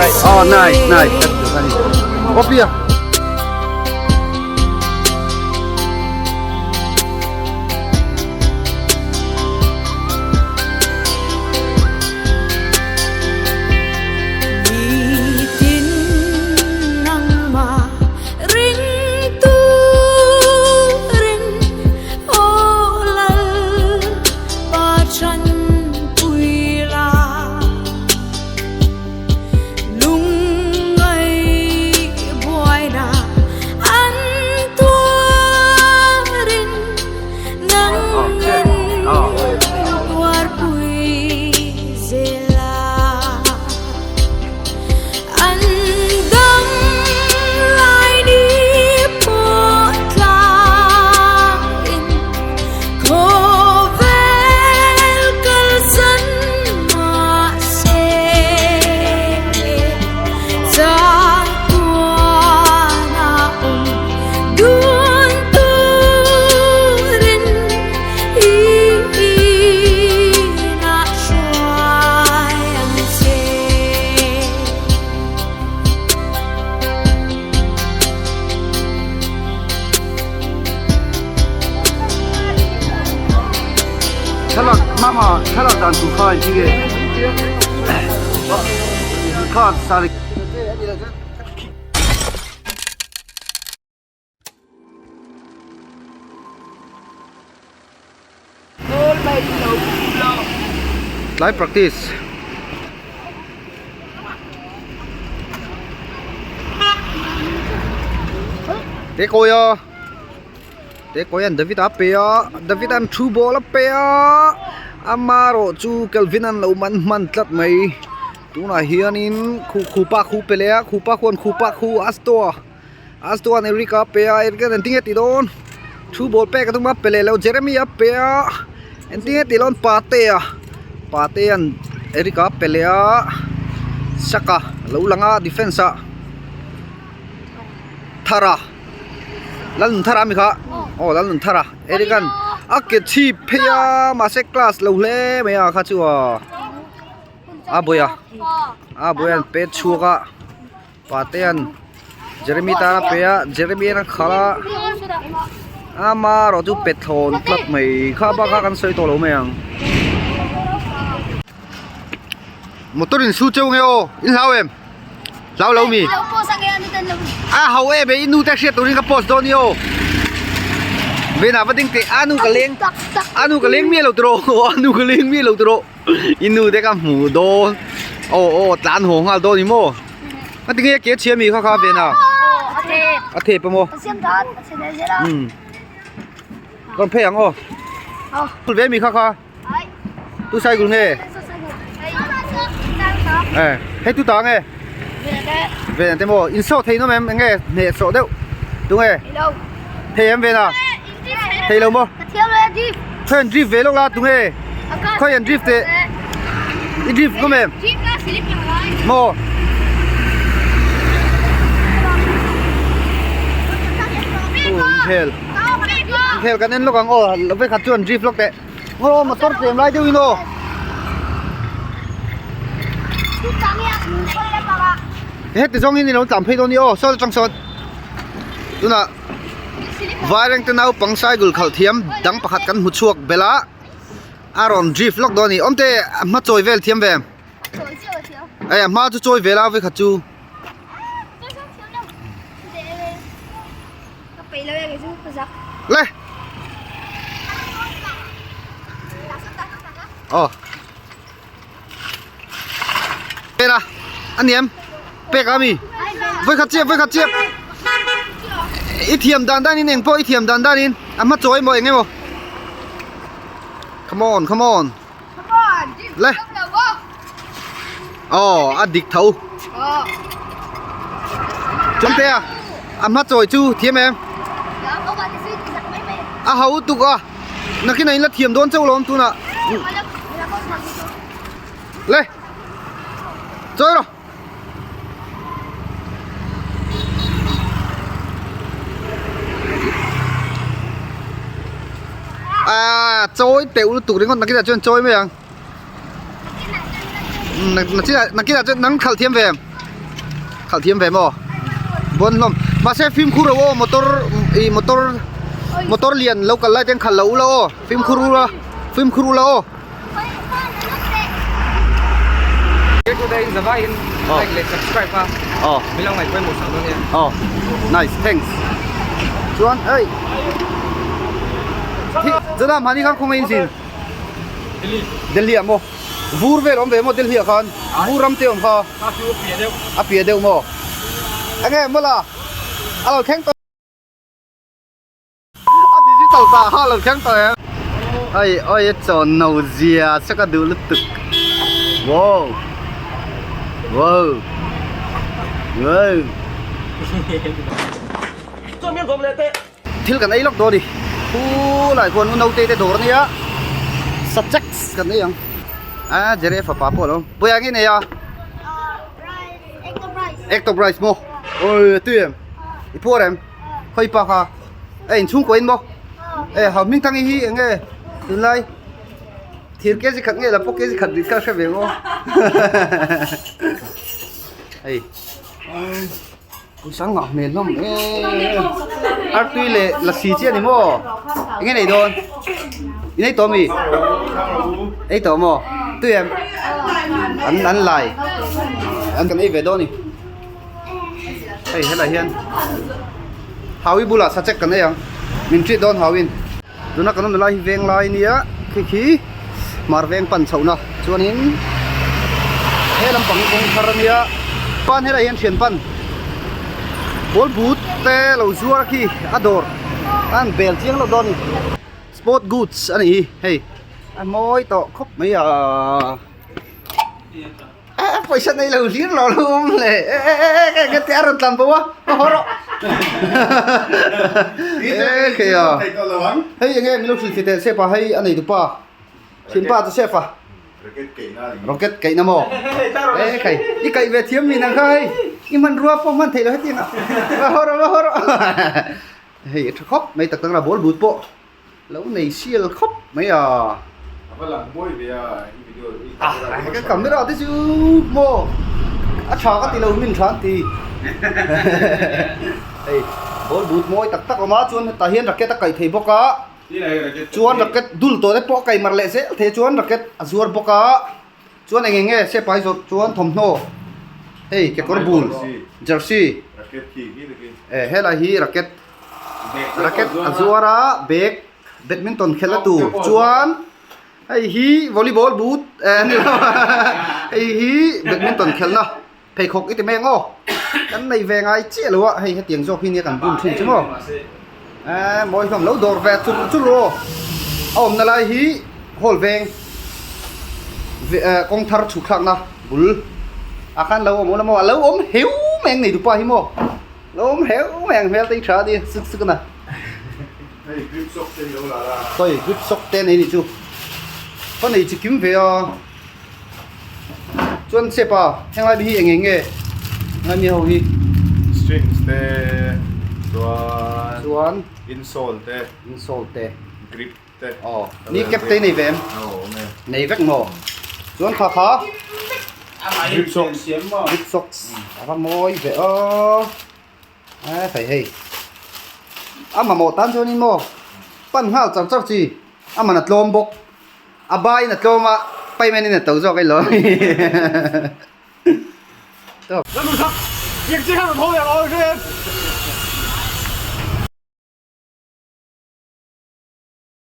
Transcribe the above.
Oh, nice, nice. Opia. Thlalak mama thlalak dan tur kha engtin nge kha sari Tlai practice. Te kawi a te kawi an David a pe a David an thu ball a pe a amarawh chu Kelvin an lo man hman tlat mai tunah hianin khu khupa khu pe leh a khupa khuan khupa khu a store. Aston Eric a pe a Eric hian engtin nge tih dawn thu ball pek a tum a pe leh lo Jeremy a pe a engtin nge tih dawn Patea Patea'n Eric a pe leh a Saka a lo lang a defence ah Thara Lalnunthara a mi kha aw Lalnunthara Eric an a ke chhip phei a mahse class lo hle mai a kha chu aw a buai a a buai an pet chhuak a. Patea'n Jeremy tan a pe a Jeremy an a khalh a ama erawh chu pe thlawn tlat mai kha bak kha kan sawi tawh lo mai ang. Motor in su cheu nge aw in hlau em hlau lo mi a ho em e i nu te hriat turin ka post dawn ni aw venah va ding teh a nu ka leng a nu ka leng miah lo tiraw a nu ka leng miah lo tiraw. I nu te ka hmu dawn aw aw tlan haw nghal dawn ni maw a tinge ke chhia mi kha kha ven a a thep a maw umm rawn phei ang aw ve mi kha kha tu cycle nge e hei tu ta nge ven te maw in sawh thei nawm em enge hneh sawh deuh tu nge thei em ven a. Thei lo maw? Khawi an drift ve lawk la tunge? Khawi an drift teh? I drift ngawm em? Maw? Inkhel Inkhel kan en lawk ang aw vekhat chu an drift lawk teh. Aw motor tlem lai deuhin aw. Heti zawngin i lo tlan phei dawn ni aw saw atang sawn tunah. Vairengte naupang cycle khalh thiam dang pakhat kan hmu chhuak belh a a rawn drift lawk dawn a ni awmte a hma chawi vel thiam ve hei a hma chu chawi vel a vawikhat chu le aw pek a a ni em pek a mi vawikhat chiap vawikhat chiap i thiam dan dan in eng pawh i thiam dan dan in a hma chawi emaw eng emaw come on come on le aw a dik tho chungte a a hma chawi chu thiam em a ho tuk a. Nakin a in la thiam dawn chauh lo tunah le chawi rawh ah chawi teuh lutuk ringawt nakin ah chuan chawi mai ang nakin ah nakin ah chuan nang khalh thiam ve em. Khalh thiam ve maw? Bawn hlawm. Mahse fimkhur lo aw motor ih motor motor lian lo kal lai ten khalh lo ula aw fimkhur ula fimkhur ula aw. Aw. Aw. Nice thanks. Chuan ei Zana mahni khan khawngaih in zin. Delhi ah maw? Vur vel awm ve maw Delhi ah khan? Vur ram te awm kha. A piah deuh maw? Enge mawla a lo thleng tawh a digital tah kha a lo thleng tawh em? Oi oi a chaw no zia che ka duh lutuk wow wow wow. Thil kan ei lawk dawn a ni. Khulai khuan u naute te dawr a nia. Subjects kan ei ang. A Jere fapa pawh a lo awm. Puia nge nei a? Egg top rice maw? Oi a tui em? I phuar em? Khawi pa kha? E inchhungkaw in maw? E hau hming thang i hi eng nge tunlai thir kg khat nge la pawh kg khat rih kha hre ve maw? Hei. Puisang ngah hmel hlawm e artui leh lasi chi a ni maw eng nge nei dawn i nei tawh ami ei tawh maw tui em an an lai an kan ei ve dawn a ni hei helai hian hawi bulah sachek kan ei ang min treat dawn hauin tuna kan awmna lai hi veng lai ania khi khi hmar veng pan chhohna chuanin he lampang hi kawng thar ania chuan helai hian thian pan ball but te lo zuar khi a dawr a an bel chiang loh dawn a ni sport goods a ni hi hei a mawi tawh khawp mai a. A pawisa nei lo hlir lo lo awm le e e e e ka ti a rawn tlan bo a ka haw rawh e kei a hei enge min lo hrilh teh chef a hei a nei tu pa thinpa chu chef a rocket keihna maw e khai i kaih ve thiam min ang kha hei i hmanrua pawh hman theih lo hetiang a va haw rawh va haw rawh hei a tha khawp mai tak tak la ball but pawh Lo nei sial khawp mai a. A va lang mawi ve a i video i camera te. Ka camera te chu maw a tha ka ti lo min tha an ti. Hei ball but mawi tak tak awm a chuan hetah hian racket a kaih thei bawk a. Chuan racket dul tawh te pawh a kaih mar leh zel thei a chuan racket a zuar bawk a. Chuan eng eng nge sepai zawrh chuan thawmhnaw hei kekawr bul jersey e helai hi racket racket a zuar a bag badminton khelh a tur chuan hei hi volleyball boot eh a ni lo hei hi badminton khelhna pheikhawk i ti mai ang aw kan nei ve ngai chiah lo a hei hetiang zawk hi nia kan bun thin chu maw eh mawi hlawm lo dawr ve chur chur aw a awmna lai hi hall veng eh kawng thar chhuk thlakna bul ah khan lo awm ula maw a lo awm heu mai ang nei dupa hi maw lo awm heu mai ang hmel te hi tha a nia suk suk a na sawi grip sock te a nei nih chu ka nei chi kim ve a. Chuan step a henglai mi hi eng eng nge henglai mi ho hi Strings te chuan chuan insole te insole te grip te aw ni cap te nei ve em aw awm e nei vek maw chuan kha kha grip socks grip socks a va mawi ve aw a hei hei a mamawh tan chuanin maw pan nghal char char chi a man a tlawm bawk. A ba in a tlawm a, payment in a to zawk ilo.